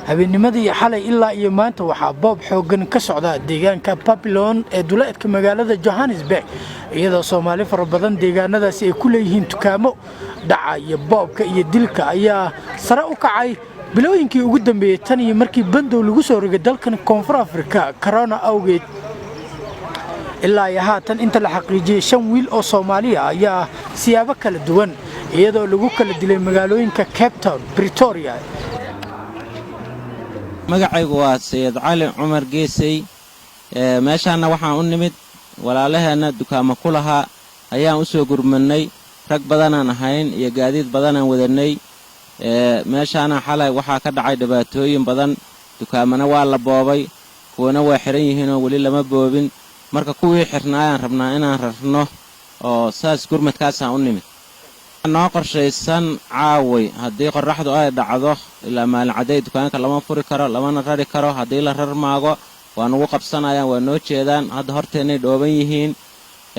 Habeennimadii xalay ilaa iyo maanta waxaa boob xooggan ka socda deegaanka Babylon ee duleedka magaalada Johannesburg, iyadoo Soomaali fara badan deegaanadaasi ay ku leeyihiin dukaamo. Dhaca iyo boobka iyo dilka ayaa sare u kacay bilooyinkii ugu dambeeyey tan iyo markii bandow lagu soo rogay dalkan Koonfur Afrika corona awgeed. Ilaa iyo haatan inta la xaqiijiyey, shan wiil oo Soomaaliya ayaa siyaabo kala duwan iyadoo lagu kala dilay magaalooyinka Cape Town, Pretoria. Magacaygu waa Sayid Cali Cumar Geesey. Meeshaanna waxaan u nimid walaalaheenna dukaamo ku lahaa ayaan u soo gurmannay. Rag badanaan ahayn iyo gaadiid badanaan wadannay. Meeshaana xalay waxaa ka dhacay dhibaatooyin badan. Dukaamana waa la boobay, kuwana waa xidhan yihiinoo weli lama boobin. Marka kuwii xirnaayaan rabnaa inaan rarno oo saas gurmadkaasaan u nimid. Noo qorshaysan caaway haddii qorraxdu ay dhacdo ilaa maalin cadday dukaanka lama furi karo, lamana rari karo. Haddii la rar maago, waa nagu qabsanayaan, waa noo jeedaan, hadda horteennay dhooban yihiin.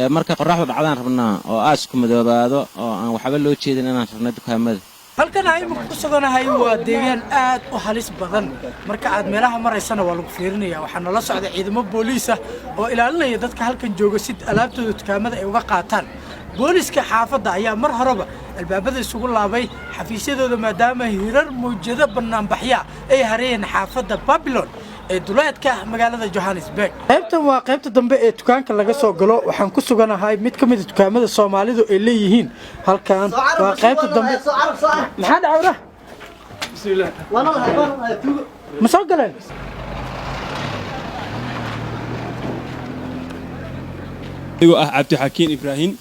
Markay qorraxdu dhacdaan rabnaa oo aasku madoobaado oo aan waxba loo jeedin inaan rarno dukaamada. Halkan aan imika ku suganahay waa deegaan aad u halis badan. Marka aad meelaha maraysana waa lagu fiirinaya. Waxaa nala socda ciidamo booliis ah oo ilaalinaya dadka halkan jooga si alaabtooda dukaamada ay uga qaataan. Booliska xaafadda ayaa mar horeba albaabada isugu laabay xafiisyadooda, maadaama hirar mawjado bannaanbaxya ay hareeyeen xaafadda Babylon ee duleedka magaalada Johannesburg. Qaybtan waa qaybta dambe ee dukaanka laga soo galo. Waxaan ku suganahay mid ka mid a dukaamada Soomaalidu ay leeyihiin. Halkan waa qaybta dambe. Maxaa dhacawra? Ma soo galeen? Anigoo ah Cabdixakiin Ibraahim,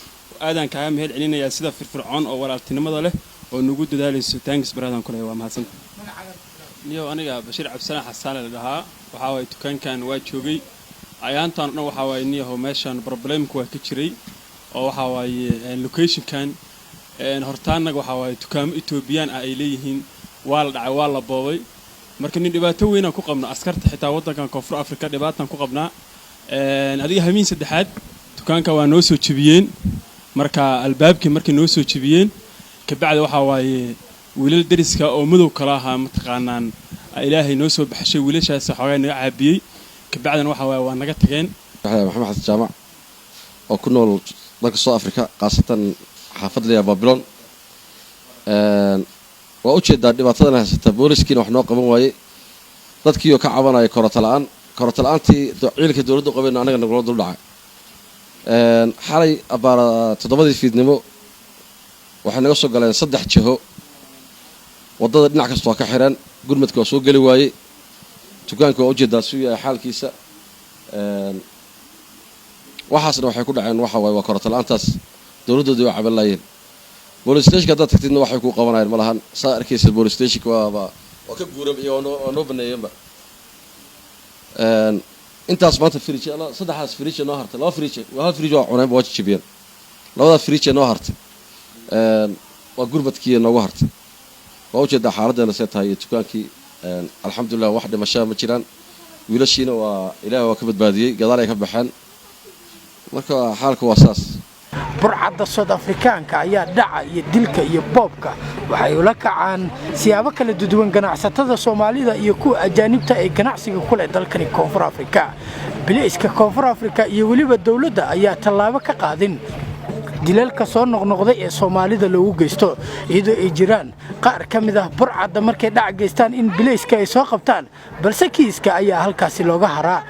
aadaan kaaga mahad celinayaa sida firfircoon oo walaaltinimada leh oo nagu dadaalayso. Thanks brother kule, waa mahadsanta niyow. Aniga Bashiir Cabdisalaan Xasaale la dhahaa. Waxaa waaye dukaankan waa joogay ayaantan o dhan. Waxaa waaye niyahow, meeshan problemku waa ka jiray oo waxaa waaye locationkan hortaannaga waxaa waaye dukaamo Etoobiyaan ah ay leeyihiin waa la dhacay, waa la boobay. Marka nin dhibaato weynaan ku qabno askarta xitaa waddankan Koonfur Afrika dhibaataan ku qabnaa. Adiga hamiin saddexaad dukaanka waa noo soo jebiyeen. Marka albaabkii markay noo soo jebiyeen kabacdi, waxaa waaye wiilal deriska oo madow kala ahaa, mataqaanaan, Ilaahay noo soo baxshay. Wiilashaas xoogaa naga caabiyey, kabacdina waxa waaye waa naga tageen. Maxamed Xasan Jaamac oo ku nool dalka South Africa, khaasatan xaafad laya Babylon. Waa ujeedaa dhibaatadan haysata. Booliskiina wax noo qaban waaye, dadkiioo ka cabanaya koronto la-aan. Koronto la-aantii ciidanka dowladda qabeyna anaga nagula dul dhacay. Xalay abaara 7dii fiidnimo waxay naga soo galeen saddex jiho. Waddada dhinac kasta waa ka xireen, gurmadka waa soo geli waayey. Dukaanka waa ujeedaa suu yahay xaalkiisa. Waxaasna waxay ku dhaceen waxa waaye waa koronto la-aantaas. Dowladdoodii waa caban laayeen. Police stationka haddaad tagtidna waxay kuu qabanayaan ma lahan. Saa arkaysa, police stationka waaba waa ka guuran iyo waa noo baneeyeenba. Intaas maanta fridge, saddexdaas fridge noo hartay, laba fridge, hal fridge waa cuneenba, waa jijibiyeen. Labadaas fridge noo hartay waa gurmadkii noogu hartay. Waa ujeedaa xaaladdeena see tahay iyo dukaankii. Alxamdulilah, wax dhimashaa ma jiraan. Wiilashiina waa Ilaahay waa ka badbaadiyey, gadaal ay ka baxeen. Marka xaalku waa saas. Burcadda South Afrikaanka ayaa dhaca iyo dilka iyo boobka waxay ula kacaan siyaabo kala duwan ganacsatada Soomaalida iyo kuwa ajaanibta ee ganacsiga ku leh dalkani Koonfur Afrika. Biliiska Koonfur Afrika iyo weliba dowladda ayaa tallaabo ka qaadin dilalka soo noqnoqday ee Soomaalida loogu geysto, iyadoo ay jiraan qaar ka mid ah burcadda markay dhac geystaan in bilayska ay soo qabtaan, balse kiiska ayaa halkaasi looga haraa.